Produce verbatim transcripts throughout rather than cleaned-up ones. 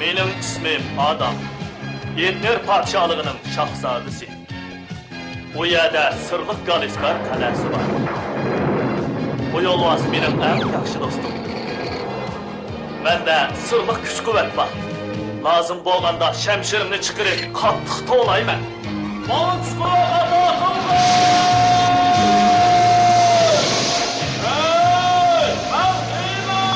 مېنىڭ ئىسمىم ئادام. ئېتنېر پادىشاھلىقىنىڭ شاھزادىسى. ئۇ يەردە سىرلىق گالىسكار قەلئەسى بار. بۇ يولۋاس مېنىڭ ئەڭ ياخشى دوستۇم. مەندە سىرلىق كۈچ-قۇۋۋەت بار. لازىم بولغاندا شەمشىرىمنى چىقىرىپ، قاتتىق توۋلايمەن. ماڭا چۈشكۈنلۈك ئاتا قىلغىن! ھەي، مەن خىمەن!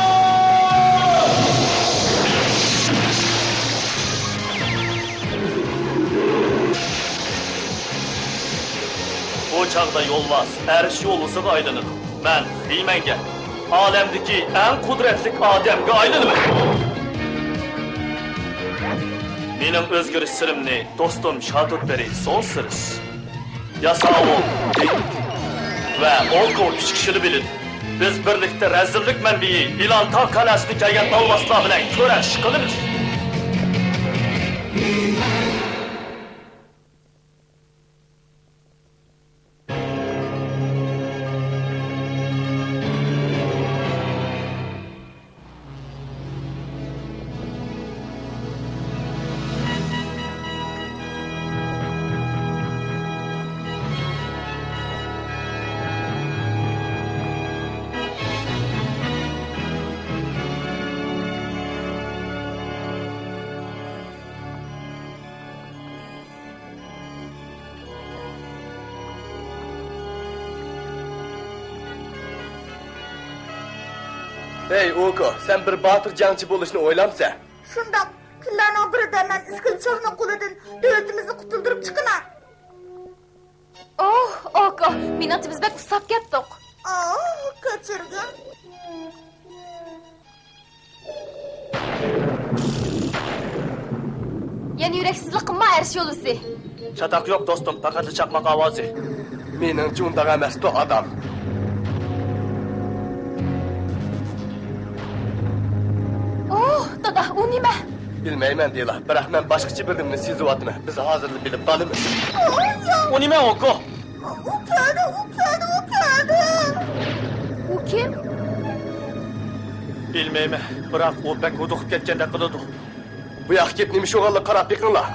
بۇ چاغدا يولۋاس ئەرش يولۋىسىغا ئايلىنىدۇ. مەن خىمەنگە، ئالەمدىكى ئەڭ قۇدرەتلىك ئادەمگە ئايلىنىمەن. مېنىڭ ئۆزگىرىش سىرىمنى دوستۇم شاتۇتبېرى سون سىرىس، ياساۋۇل دىنك ۋە ئوكو ئۈچ كىشىلا بىلىدۇ. بىز بىرلىكتە رەزىللىك مەنبىيى ئىلانتا قەلئەسىدىن كەلگەن ئالۋاستىلار بىلەن كۈرەش قىلىمىز. ھەي، ئوكو، سەن بىر باتۇر جەڭچى بولۇشنى ئويلامسەن؟ شۇنداق، كۈنلەرنىڭ بىرىدە مەن ئىسكىلىت شاھنىڭ قولىدىن دۆلىتىمىزنى قۇتۇلدۇرۇپ چىقىمەن. ئوھ، ئوكو، مېنىڭچە بىز بەك ئۇسساپ كەتتۇق. ئاھ، كەچۈرگىن. يەنە يۈرەكسىزلىك قىلما، ئەرش يولۋىسى. چاتاق يوق، دوستۇم، پەقەتلا چاقماق ئاۋازى. مېنىڭچە ئۇنداق ئەمەستۇ، ئادام. ئوھ، دادا، ئۇ نېمە؟ بىلمەيمەن، دىلا، بىراق مەن باشقىچە بىر نېمىنى سېزىۋاتىمەن. بىز ھازىرلا بىلىپ قالىمىز. ئۇ نېمە، ئوكو؟ ئۇ كەلدى، ئۇ كەلدى، ئۇ كەلدى! ئۇ كىم؟ بىلمەيمەن، بىراق ئۇ بەك ھودۇقۇپ كەتكەندەك قىلىدۇ. بۇ ياققا كېلىپ نېمە ئىش بولغانلىقىغا قاراپ بېقىڭلار.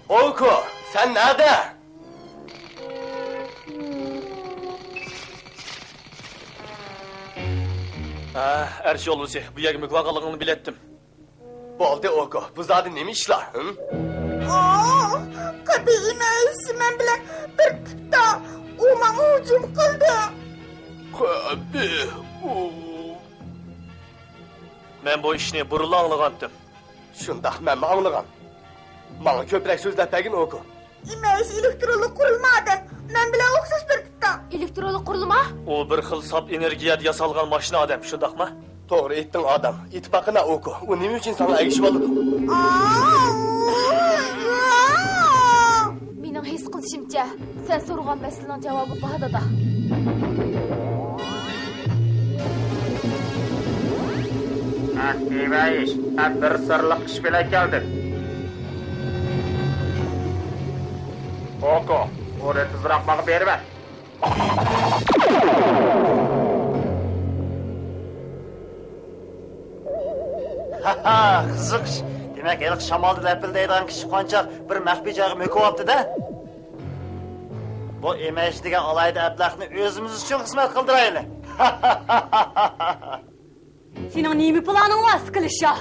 ئوكو، سەن نەدە؟ ھە، ئەرش يولۋىسى، بۇ يەرگە مۆكۈۋالغانلىقىڭنى بىلەتتىم. بولدى، ئوكو، بۇ زادى نېمە ئىشلار، ھىم؟ ئوھ، قەبىھ ئىمەيسى مەن بىلەن بىر تىپتا، ئۇ ماڭا ھۇجۇم قىلدى. قەبىھ، ئۇ. مەن بۇ ئىشنى بۇرۇنلا ئاڭلىغانتىم. شۇنداق، مەنمۇ ئاڭلىغان. ماڭا كۆپرەك سۆزلەپ بەرگىن، ئوكو. ئىمەيسى ئېلېكترونلۇق قۇرۇلما ئادەم. مەن بىلەن ئوخشاش بىر تىپتا. ئېلېكترونلۇق قۇرۇلما؟ ئۇ بىر خىل ساپ ئېنېرگىيەدە ياسالغان ماشىنا ئادەم، شۇنداقمۇ؟ توغرا ئېيتتىڭ، ئادەم. ئېيتىپ باققىنا، ئوكو، ئۇ نېمە ئۈچۈن ساڭا ئەگىشىۋالىدۇ؟ مېنىڭ ھېس قىلىشىمچە، سەن سورىغان مەسىلىنىڭ جاۋابى بار، دادا. ھە، نېمە ئىش؟ ھە، بىر سىرلىق ئىش بىلەن كەلدىم. ئوكو، ئۇنى تېزراق ماڭا بېرىۋەر. ھاھا، قىزىق ئىش. دېمەك، ھېلىقى شامالدا لەپىلدەيدىغان كىچىك قونچاق بىر مەخپىي جايغا مۆكۈۋاپتۇ-دە. بۇ ئېمەيشى دېگەن ئالاھىدە ئەبلەخنى ئۆزىمىز ئۈچۈن خىزمەت قىلدۇرايلى. سېنىڭ نېمە پىلانىڭ بار، ئىسكىلىت شاھ؟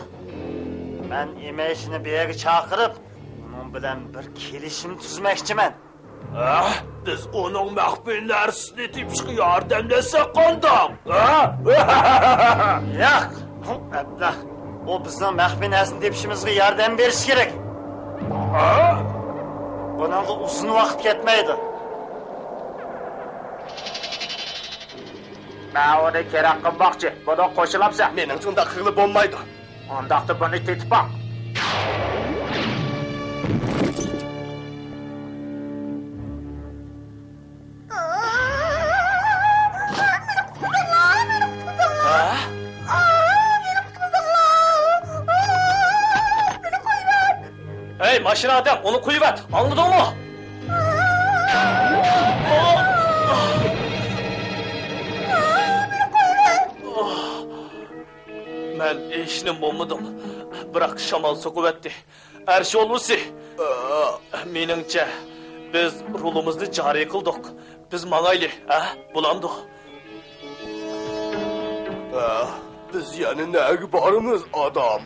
مەن ئېمەيشىنى بۇ يەرگە چاقىرىپ، ئۇنىڭ بىلەن بىر كېلىشىم تۈزمەكچىمەن. ھە؟ بىز ئۇنىڭ مەخپىي نەرسىسىنى تېپىشقا ياردەملەشسەك قانداق؟ ھە؟ ياق! ئەبلەخ، ئۇ بىزنىڭ مەخپىي نەرسىنى تېپىشىمىزغا ياردەم بېرىشى كېرەك. ھە؟ بۇنىڭغا ئۇزۇن ۋاقىت كەتمەيدۇ. مەن ئۇنى كېرەك قىلماقچى. بۇنىڭغا قوشۇلامسەن؟ مېنىڭچە ئۇنداق قىلغىلى بولمايدۇ. ئۇنداقتا بۇنى تېتىپ باق. مېنى قۇتقۇزۇڭلار، مېنى قۇتقۇزۇڭلار. ھە؟ ياخشى ئادەم، ئۇنى قويۇۋەت، ئاڭلىدىڭمۇ؟ مەن ھېچنېمە بولمىدىم، بىراق شامال سوقۇۋەتتى. ئەرش ئۇلۇسى! مېنىڭچە، بىز رولىمىزنى جارى قىلدۇق. بىز ماڭايلى، ھە؟ بولامدۇ؟ ھە، بىز يەنە نەگە بارىمىز، ئادام؟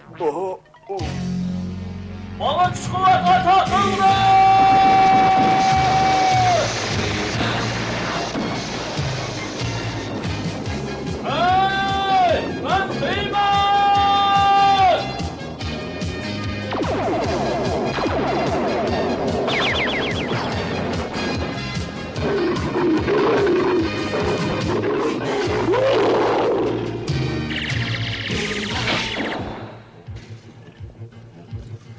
ماڭا كۈچ-قۇۋۋەت ئاتا قىلدى! ھەي، مەن خېيمەن!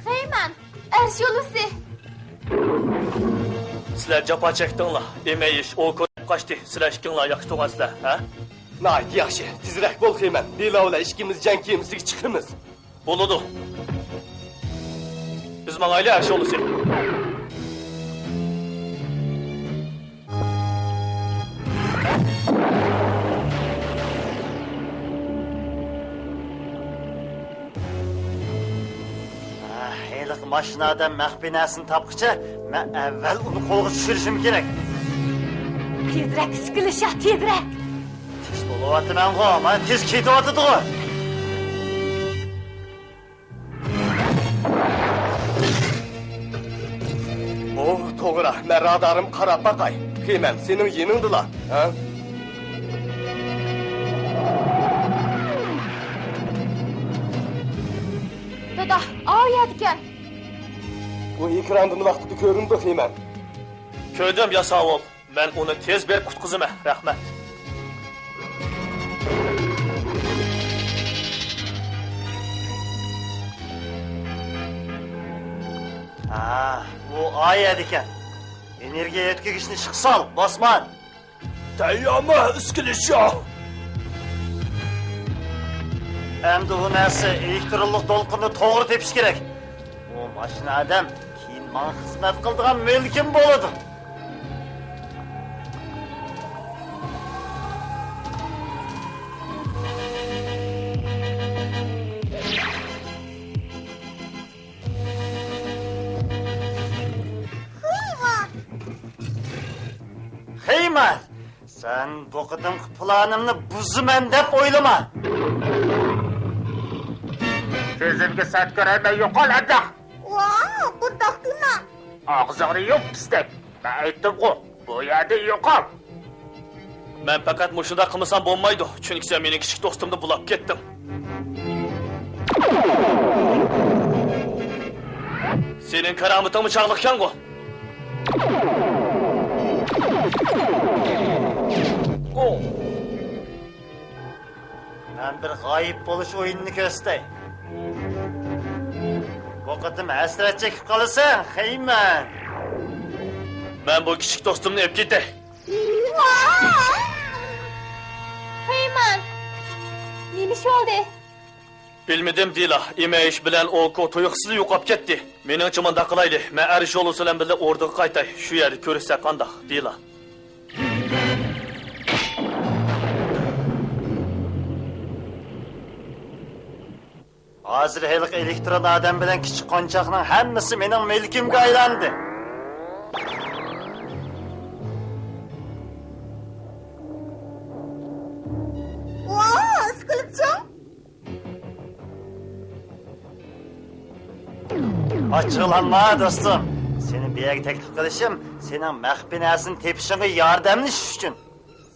خېيمەن، ئەرش ئۇلۇسى! سىلەر جاپا چەكتىڭلار، ئېمەيىش، ئوكو قاچتى، سىلەر ئىككىڭلار ياخشى تۇرغانسىلەر، ھە؟ ناھايىتى ياخشى، تېزرەك بول خېيمەن، دىلا بىلەن ئىككىمىز جەڭ كېمىسىگە چىقىمىز. بولىدۇ. بىز ماڭايلى، ئەرش ئۇلۇسى. ھېلىقى ماشىنا ئادەم مەخپىي نەرسىنى تاپقىچە، مەن ئەۋۋەل ئۇنى قولغا چۈشۈرۈشۈم كېرەك. تېزرەك ئىسكىلىشا، تېزرەك! تېز بولۇۋاتىمەنغۇ، مانا تېز كېتىۋاتىدىغۇ. ئوھ، توغرا، مەن رادارىمغا قاراپ باقاي. خېيمەن، سېنىڭ يېنىڭدىلا، ھە؟ دادا، ئاۋۇ يەردىكەن. ئۇ ئېكراندىن ۋاقتىدا كۆرۈندى، خېيمەن. كۆردۈم، ياساۋۇل. مەن ئۇنى تېز بېرىپ قۇتقۇزىمەن. رەھمەت. ھا، ئۇ ئايەدىكەن. ئېنېرگىيە يۆتكىگۈچنى ئىشقا سال، بوسمان. تەييارمۇ، ئىسكىلىشا؟ ئەمدى ئۇ نەرسە ئېلېكترونلۇق دولقۇننى توغرا تېپىش كېرەك. ئۇ ماشىنا ئادەم كېيىن ماڭا خىزمەت قىلىدىغان مۈلكۈم بولىدۇ. خېيمەن! خېيمەن! سەن بۇ قېتىمقى پىلانىمنى بۇزىمەن دەپ ئويلىما! كۆزۈمگە سەت كۆرۈنمەي يوقال، ئەبلەخ! ۋا، بۇنداق دېمە! ئاغزىڭنى يۇم، پىستەك! مەن ئېيتتىمغۇ، بۇ يەردىن يوقال! مەن پەقەت مۇشۇنداق قىلمىسام بولمايدۇ، چۈنكى سەن مېنىڭ كىچىك دوستۇمنى بۇلاپ كەتتىڭ. سېنىڭ كارامىتىڭمۇ چاغلىقكەنغۇ؟ مەن بىر غايىب بولۇش ئويۇنىنى كۆرسىتەي. بۇ قېتىم ھەسرەت چېكىپ قالىسەن، خېيمەن! مەن بۇ كىچىك دوستۇمنى ئېلىپ كېتەي. خېيمەن! نېمە ئىش بولدى؟ بىلمىدىم، دىلا. ئىمەيىش بىلەن ئوكو تۇيۇقسىزلا يوقاپ كەتتى. مېنىڭچە مۇنداق قىلايلى، مەن ئەرش ئۇلۇسى بىلەن بىللە ئوردىغا قايتاي. شۇ يەردە كۆرۈشسەك قانداق، دىلا؟ ھازىر ھېلىقى ئېلېكترون ئادەم بىلەن كىچىك قونچاقنىڭ ھەممىسى مېنىڭ مۈلكۈمگە ئايلاندى. ۋاھ، ئىسكىلىتچىڭ! ئاچچىقلانما، دوستۇم. سېنى بۇ يەرگە تەكلىپ قىلىشىم سېنىڭ مەخپىي نەرسىنى تېپىشىڭغا ياردەملىشىش ئۈچۈن.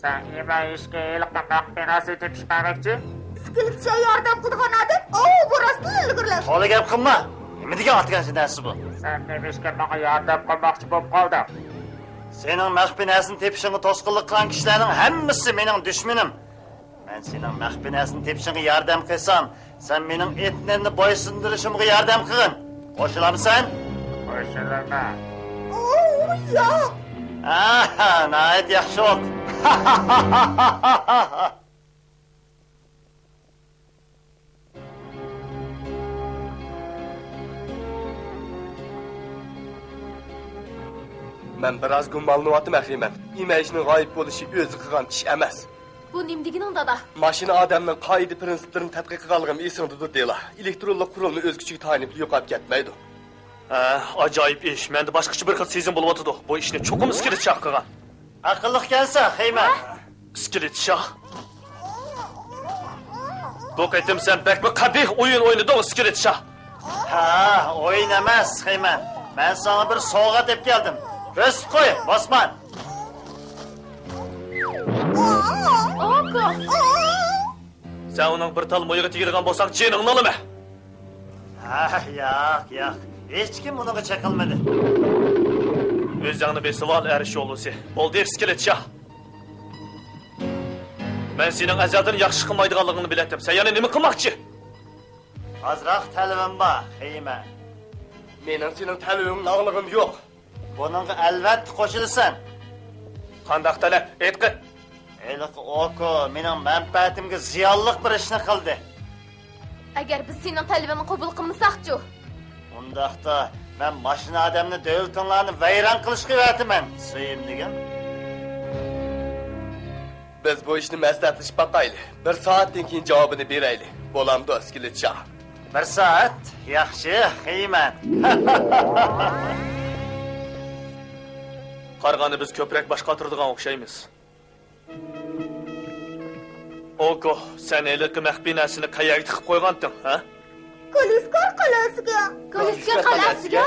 سەن ئىمەيىشكە ھېلىقى مەخپىي نەرسىنى تېپىشقا ئەمەكچى؟ ئىسكىلىتچىگە ياردەم قىلىدىغان ئادەم ئاۋۇ بۇ راستتىن ئىلگىرىلەش. تولا گەپ قىلما. نېمە دېگەن ئاتىگەنچە نەرسە بۇ؟ سەن نېمىشقا ماڭا ياردەم قىلماقچى بولۇپ قالدىڭ؟ سېنىڭ مەخپىي نەرسىنى تېپىشىڭغا توسقۇنلۇق قىلغان كىشىلەرنىڭ ھەممىسى مېنىڭ دۈشمىنىم. مەن سېنىڭ مەخپىي نەرسىنى تېپىشىڭغا ياردەم قىلسام، سەن مېنىڭ ئېتنېننى بويسۇندۇرۇشۇمغا ياردەم قىلغىن. قوشۇلامسەن؟ قوشۇلىمەن. ئوۋ، ياق! ئاھا، ناھايىتى ياخشى بولدى. مەن بىراز گۇمانلىنىۋاتىمەن، خېمەن. ئىمەيشنىڭ غايىب بولۇشى ئۆزى قىلغان ئىش ئەمەس. بۇ نېمە دېگىنىڭ، دادا؟ ماشىنا ئادەمنىڭ قائىدە پىرىنسىپلىرىنى تەتقىق قىلغانلىقىم ئېسىڭدىدۇ، دېلا. ئېلېكترونلۇق قۇرۇلما ئۆز كۈچىگە تايىنىپلا يوقاپ كەتمەيدۇ. ھە، ئاجايىپ ئىش. مەندە باشقىچە بىر خىل سېزىم بولۇۋاتىدۇ. بۇ ئىشنى چوقۇم ئىسكىلىت شاھ قىلغان. ئەقىللىقكەنسەن، خېمەن. ئىسكىلىت شاھ. بۇ قېتىم سەن بەكمۇ قەبىھ ئويۇن ئوينىدىڭ، ئىسكىلىت شاھ. ھە، ئويۇن ئەمەس، خېمەن. مەن ساڭا بىر سوۋغات ئېلىپ كەلدىم. رەسىم قوي، بوسمان. ئوكو! سەن ئۇنىڭ بىر تال مويىغا تېگىدىغان بولساڭ، جېنىڭنى ئالىمەن. ھە، ياق، ياق. ھېچكىم ئۇنىڭغا چېقىلمىدى. ئۆزۈڭنى بېسىۋال، ئەرش يولۋىسى. بولدى، ئىسكىلىت شاھ. مەن سېنىڭ ئەزەلدىن ياخشى قىلمايدىغانلىقىڭنى بىلەتتىم. سەن يەنە نېمە قىلماقچى؟ ئازراق تەلىپىم بار، خېمەن. مېنىڭ سېنىڭ تەلىپىڭنى ئاڭلىغۇم يوق. بۇنىڭغا ئەلۋەتتە قوشۇلىسەن. قانداق تەلەپ؟ ئېيتقىن. ھېلىقى ئوكو مېنىڭ مەنپەئەتىمگە زىيانلىق بىر ئىشنى قىلدى. ئەگەر بىز سېنىڭ تەلىپىڭنى قوبۇل قىلمىساقچۇ؟ ئۇنداقتا مەن ماشىنا ئادەمنى دۆلىتىڭلارنى ۋەيران قىلىشقا ئەۋەتىمەن، سۆيۈملۈكۈم. بىز بۇ ئىشنى مەسلىھەتلىشىپ باقايلى. بىر سائەتتىن كېيىن جاۋابىنى بېرەيلى. بولامدۇ، ئىسكىلىت شاھ؟ بىر سائەت؟ ياخشى، خېمەن. قارىغاندا بىز كۆپرەك باش قاتۇرىدىغان ئوخشايمىز. ئوكو، سەن ھېلىقى مەخپىي نەرسىنى قەيەرگە تىقىپ قويغانتىڭ، ھە؟ گالىسكار قەلئەسىگە. گالىسكار قەلئەسىگە؟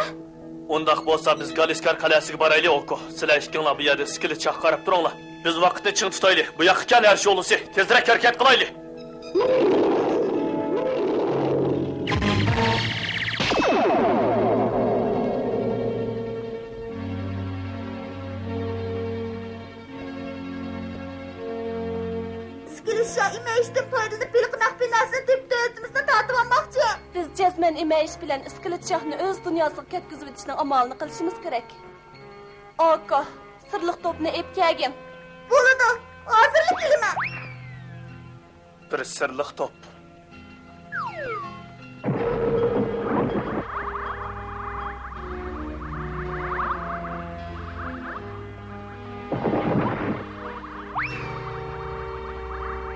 ئۇنداق بولسا، بىز گالىسكار قەلئەسىگە بارايلى، ئوكو. سىلەر ئىككىڭلار بۇ يەردە ئىسكىلىت شاھقا قاراپ تۇرۇڭلار. بىز ۋاقىتنى چىڭ تۇتايلى. بۇ ياققىكەن، ئەرش يولۋىسى. تېزرەك ھەرىكەت قىلايلى. ئىسكىلىت شاھ ئىمەيىشتىن پايدىلىنىپ، ھېلىقى مەخپىي نەرسىنى تېپىپ، دۆلىتىمىزنى تارتىۋالماقچى. بىز جەزمەن ئىمەيىش بىلەن ئىسكىلىت شاھنى ئۆز دۇنياسىغا كەتكۈزۈۋېتىشنىڭ ئامالىنى قىلىشىمىز كېرەك. ئاكا، سىرلىق توپنى ئېلىپ كەلگىن. بولىدۇ، ھازىرلا كېلىمەن. بىر سىرلىق توپ.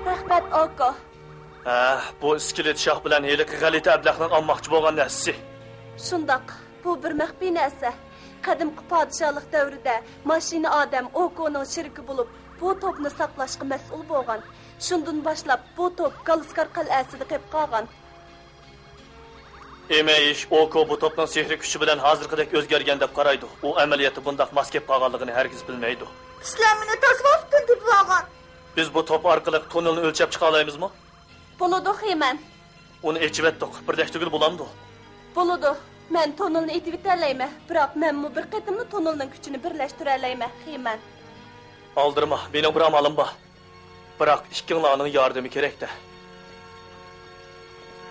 رەھمەت، ئاكا. ھە، بۇ ئىسكىلىت شاھ بىلەن ھېلىقى غەلىتە ئەبلەخنىڭ ئالماقچى بولغان نەرسىسى. شۇنداق، بۇ بىر مەخپىي نەرسە. قەدىمكى پادىشاھلىق دەۋرىدە ماشىنا ئادەم ئوكونىڭ شېرىكى بولۇپ، بۇ توپنى ساقلاشقا مەسئۇل بولغان. شۇندىن باشلاپ بۇ توپ گالىسكار قەلئەسىدە قېلىپ قالغان. ئېمەيىش ئوكو بۇ توپنىڭ سېھرىي كۈچى بىلەن ھازىرقىدەك ئۆزگەرگەن دەپ قارايدۇ. ئۇ ئەمەلىيەتتە بۇنداق ماس كېلىپ قالغانلىقىنى ھەرگىز بىلمەيدۇ. كىشىلەر مېنى تاسۋاپتىن تېپىۋالغان. بىز بۇ توپ ئارقىلىق توننېلنى ئۆلچەپ چىقالايمىزمۇ؟ بولىدۇ، خېمەن. ئۇنى ئېچىۋەتتۇق. بىردەك تۈگۈل بولامدۇ؟ بولىدۇ. مەن توننېلنى ئېتىۋېتەلەيمەن. بىراق مەنمۇ بىر قېتىملا توننېلنىڭ كۈچىنى بىرلەشتۈرەلەيمەن، خېمەن. ئالدىرىما، مېنىڭ بىر ئامالىم بار. بىراق ئىككىڭلارنىڭ ياردىمى كېرەك-دە.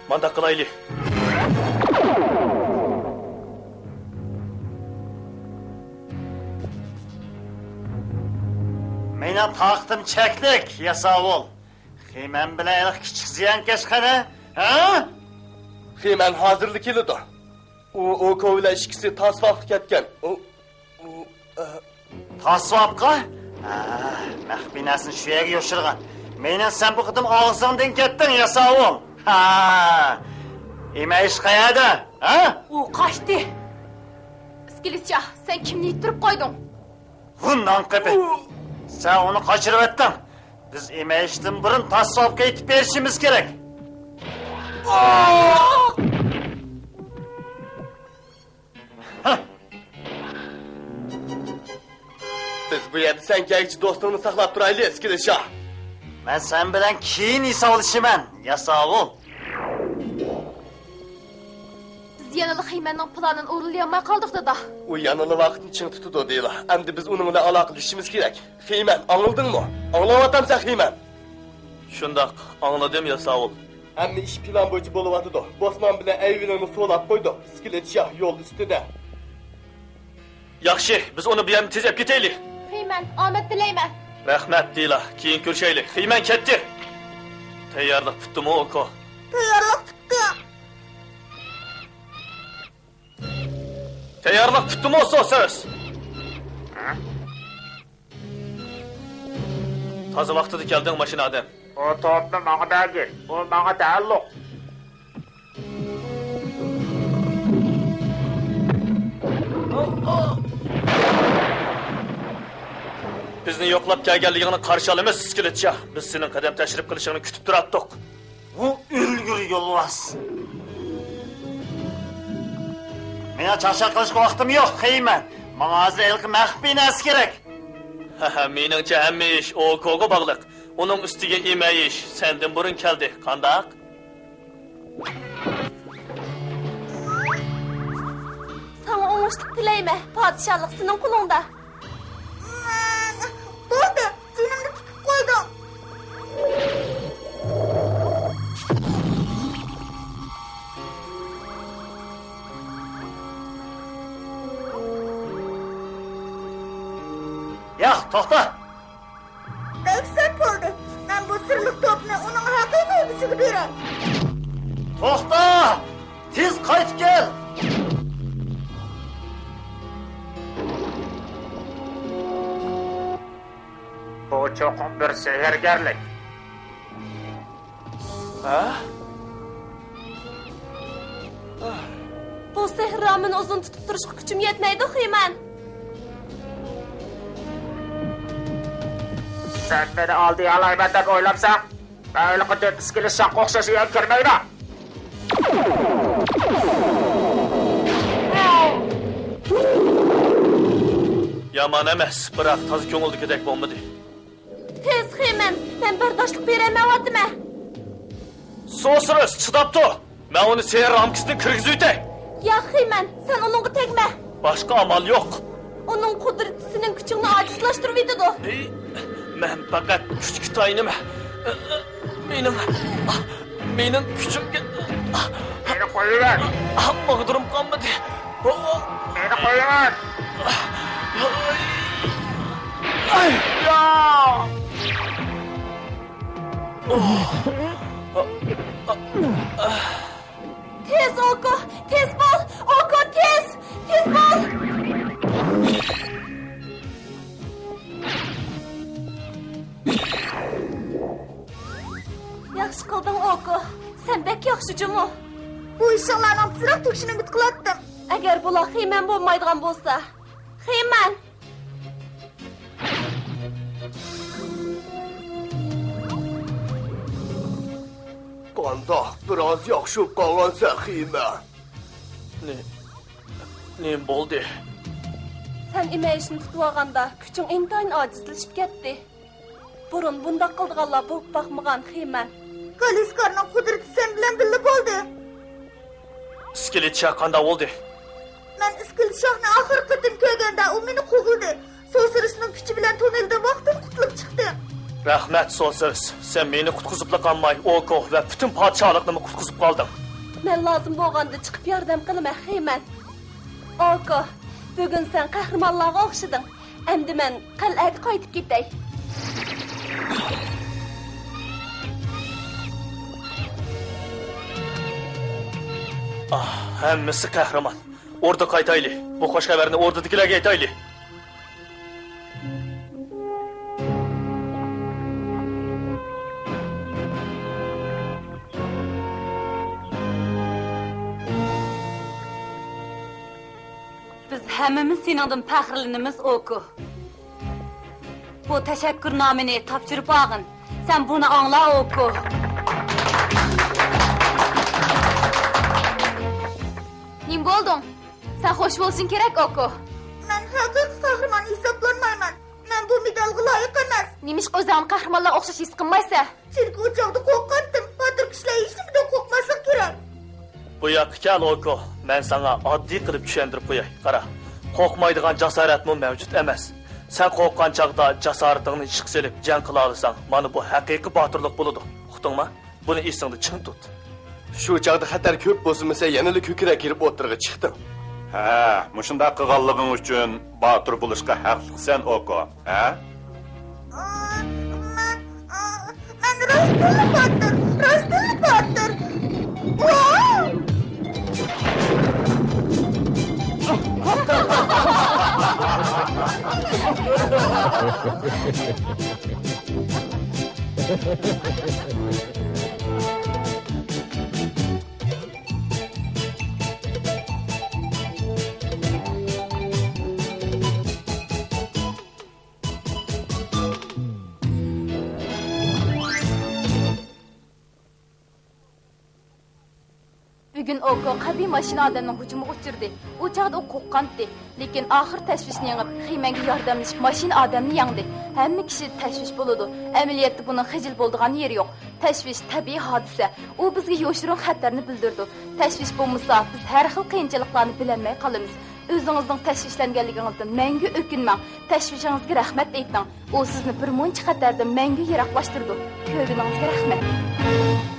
مانداق قىلايلى. مېنىڭ تاقىتىم چەكلىك، ياساۋۇل. خېمەن بىلەن ھېلىقى كىچىك زىيانكەش قېنى؟ ھە؟ خېمەن ھازىرلا كېلىدۇ. ئۇ، ئوكو بىلەن ئىككىسى تاسۋاپقا كەتكەن. ئۇ، ئۇ، ئە. تاسۋاپقا؟ ھە، مەخپىي نەرسىنى شۇ يەرگە يوشۇرغان. مېنىڭ سەن بۇ قېتىم ئاغزىڭدىن كەتتىڭ، ياساۋۇل. ھا! ئىمەيىش قەيەردە؟ ھە؟ ئۇ قاچتى. ئىسكىلىت شاھ، سەن كىمنى يىتتۈرۈپ قويدۇڭ؟ ھۇ، نانقېپى! سەن ئۇنى قاچۇرۇۋەتتىڭ. بىز ئىمەيىشتىن بۇرۇن تاسۋاپقا يېتىپ بېرىشىمىز كېرەك. بىز بۇ يەردە سەن كەلگۈچە دوستۇڭنى ساقلاپ تۇرايلى، ئىسكىلىت شاھ. مەن سەن بىلەن كېيىن ھېسابلىشىمەن، ياساۋۇل. بىز يەنىلا خېمەننىڭ پىلانىنى ئورۇنلىيالماي قالدۇق، دادا. ئۇ يەنىلا ۋاقىتنى چىڭ تۇتىدۇ، دېلا. ئەمدى بىز ئۇنىڭ بىلەن ئالاقىلىشىشىمىز كېرەك. خېمەن، ئاڭلىدىڭمۇ؟ ئاڭلاۋاتامسەن، خېمەن؟ شۇنداق، ئاڭلىدىم، ياساۋۇل. ھەممە ئىش پىلان بويىچە بولۇۋاتىدۇ. بوسمان بىلەن ئەيۋىنىڭنى سولاپ قويدۇق. ئىسكىلىت شاھ يول ئۈستىدە. ياخشى، بىز ئۇنى بۇ يەردىن تېز ئېلىپ كېتەيلى. خېمەن، ئامەت تىلەيمەن. رەھمەت، دېلا. كېيىن كۆرۈشەيلى. خېمەن كەتتى. تەييارلىق پۈتتىمۇ، ئوكو؟ تەييارلىق پۈتتى. تەييارلىق پۈتتىمۇ، سوسىس؟ تازا ۋاقتىدا كەلدىڭ، ماشىنا ئادەم. ئۇ توپنى ماڭا بەرگىن. ئۇ ماڭا تەئەللۇق. بىزنى يوقلاپ كەلگەنلىكىڭنى قارشى ئالىمىز، ئىسكىلىتچى. بىز سېنىڭ قەدەم تەشرىپ قىلىشىڭنى كۈتۈپ تۇراتتۇق. بۇ ئۆلگۈر يولۋاس. مېنىڭ چاقچاق قىلىشقا ۋاقتىم يوق، خېيمەن. ماڭا ھازىر ھېلىقى مەخپىي نەرسە كېرەك. ھەھە، مېنىڭچە ھەممە ئىش ئوكوغا باغلىق. ئۇنىڭ ئۈستىگە ئىمەيىش سەندىن بۇرۇن كەلدى. قانداق؟ ساڭا ئوڭۇشلۇق تىلەيمەن. پادىشاھلىق سېنىڭ قولۇڭدا. بولدى، جېنىمنى تىكىپ قويدۇڭ. ياق، توختا! بەك سەت بولدى. مەن بۇ سىرلىق توپنى ئۇنىڭ ھەقىقىي ئىگىسىگە بېرەي. توختا! تېز قايتىپ كەل! بۇ چوقۇم بىر سېھىرگەرلىك. ھە؟ بۇ سېھىر رامىنى ئۇزۇن تۇتۇپ تۇرۇشقا كۈچۈم يەتمەيدۇ، خېيمەن. سەن مېنى ئالدىيالايمەن دەپ ئويلامسەن؟ مەن ھېلىقى دۆت ئىسكىلىت شاڭقا ئوخشاش يەنە كىرمەيدۇ. يامان ئەمەس، بىراق تازا كۆڭۈلدىكىدەك بولمىدى. تېز، خېيمەن، مەن بەرداشلىق بېرەلمەيۋاتىمەن. سوسىرىس، چىداپ تۇر! مەن ئۇنى سېھىر رامكىسىدىن كىرگۈزۈۋېتەي. ياق، خېيمەن، سەن ئۇنىڭغا تەگمە. باشقا ئامال يوق. ئۇنىڭ قۇدرىتى سېنىڭ كۈچۈڭنى ئاجىزلاشتۇرۇۋېتىدۇ. ئى، مەن پەقەت كۈچكە تايىنىمەن. مېنىڭ، مېنىڭ كۈچۈمگە. مېنى قويۇۋەر. ماغدۇرۇم قالمىدى. مېنى قويۇۋەر. تېز، ئوكو، تېز بول! ئوكو، تېز! تېز بول! ياخشى قىلدىڭ، ئوكو. سەن بەك ياخشى جۇمۇ. بۇ ئىشىڭلارنىڭ تېزراق تۈگىشىنى ئۈمىد قىلاتتىم. ئەگەر بۇلار خېيمەن بولمايدىغان بولسا. خېيمەن! قانداق، بىراز ياخشى بولۇپ قالغانسەن، خېيمەن. نېمە بولدى؟ سەن ئىمەيىشنى تۇتۇۋالغاندا كۈچۈڭ ئىنتايىن ئاجىزلىشىپ كەتتى. بۇرۇن بۇنداق قىلىدىغانلار بولۇپ باقمىغان، خېيمەن. كالىسكارنىڭ قۇدرىتى سەن بىلەن بىللە بولدى. ئىسكىلىت شاھ قانداق بولدى؟ مەن ئىسكىلىت شاھنى ئاخىرقى قېتىم كۆرگەندە، ئۇ مېنى قوغلىدى. سوسىرىسنىڭ كۈچى بىلەن توننېلدىن ۋاقتىدا قۇتۇلۇپ چىقتىم. رەھمەت، سوسىرىس. سەن مېنى قۇتقۇزۇپلا قالماي، ئوكو ۋە پۈتۈن پادىشاھلىقنىمۇ قۇتقۇزۇپ قالدىڭ. مەن لازىم بولغاندا چىقىپ ياردەم قىلىمەن، خېيمەن. ئوكو، بۈگۈن سەن قەھرىمانلارغا ئوخشىدىڭ. ئەمدى مەن قەلئەگە قايتىپ كېتەي. ئاھ، ھەممىسى قەھرىمان. ئوردا قايتايلى. بۇ خوش خەۋەرنى ئوردىدىكىلەرگە ئېيتايلى. بىز ھەممىمىز سېنىڭدىن پەخىرلىنىمىز، ئوكو. بۇ تەشەككۈرنامىنى تاپشۇرۇپ ئالغىن. سەن بۇنى ئاڭلا، ئوكو. نېمە بولدۇڭ؟ سەن خوش بولۇشۇڭ كېرەك، ئوكو. مەن ھەقىقىي قەھرىمان ھېسابلانمايمەن. مەن بۇ مېدالغا لايىق ئەمەس. نېمىشقا ئۆزۈڭنى قەھرىمانلارغا ئوخشاش ھېس قىلمايسەن؟ چۈنكى ئۇ چاغدا قورقاتتىم. باتۇر كىشىلەر ھېچنېمىدىن قورقماسلىق كېرەك. بۇ ياققا كەل، ئوكو. مەن ساڭا ئاددىي قىلىپ چۈشەندۈرۈپ قوياي. قارا، قورقمايدىغان جاسارەتمۇ مەۋجۇت ئەمەس. سەن قورققان چاغدا جاسارىتىڭنى ئىشقا سېلىپ جەڭ قىلالىساڭ، مانا بۇ ھەقىقىي باتۇرلۇق بولىدۇ. ئۇقتۇڭما؟ بۇنى ئېسىڭدە چىڭ تۇت. شۇ چاغدا خەتەر كۆپ بولسىمۇ، سەن يەنىلا كۆكرەك كېرىپ ئوتتۇرىغا چىقتىڭ. ھە، مۇشۇنداق قىلغانلىقىڭ ئۈچۈن باتۇر بولۇشقا ھەقلىقسەن، ئوكو. ھە؟ مەن، مەن راستتىنلا باتۇر، راستتىنلا باتۇر. ۋاۋ! بۈگۈن ئوكو قەبىھ ماشىنا ئادەمنىڭ ھۇجۇمىغا ئۇچرىدى. ئۇ چاغدا ئۇ قورققانتى. لېكىن ئاخىر تەشۋىشنى يېڭىپ، خېمەنگە ياردەملىشىپ، ماشىنا ئادەمنى يەڭدى. ھەممە كىشىدە تەشۋىش بولىدۇ. ئەمەلىيەتتە بۇنىڭ خىجىل بولىدىغان يېرى يوق. تەشۋىش تەبىئىي ھادىسە. ئۇ بىزگە يوشۇرۇن خەتەرنى بىلدۈرىدۇ. تەشۋىش بولمىسا، بىز ھەر خىل قىيىنچىلىقلارنى بىلەلمەي قالىمىز. ئۆزىڭىزنىڭ تەشۋىشلەنگەنلىكىڭىزدىن مەڭگۈ ئۆكۈنمەڭ. تەشۋىشىڭىزگە رەھمەت ئېيتىڭ. ئۇ سىزنى بىر مۇنچە خەتەردىن مەڭگۈ يىراقلاشتۇرىدۇ. كۆرگىنىڭىزگە رەھمەت.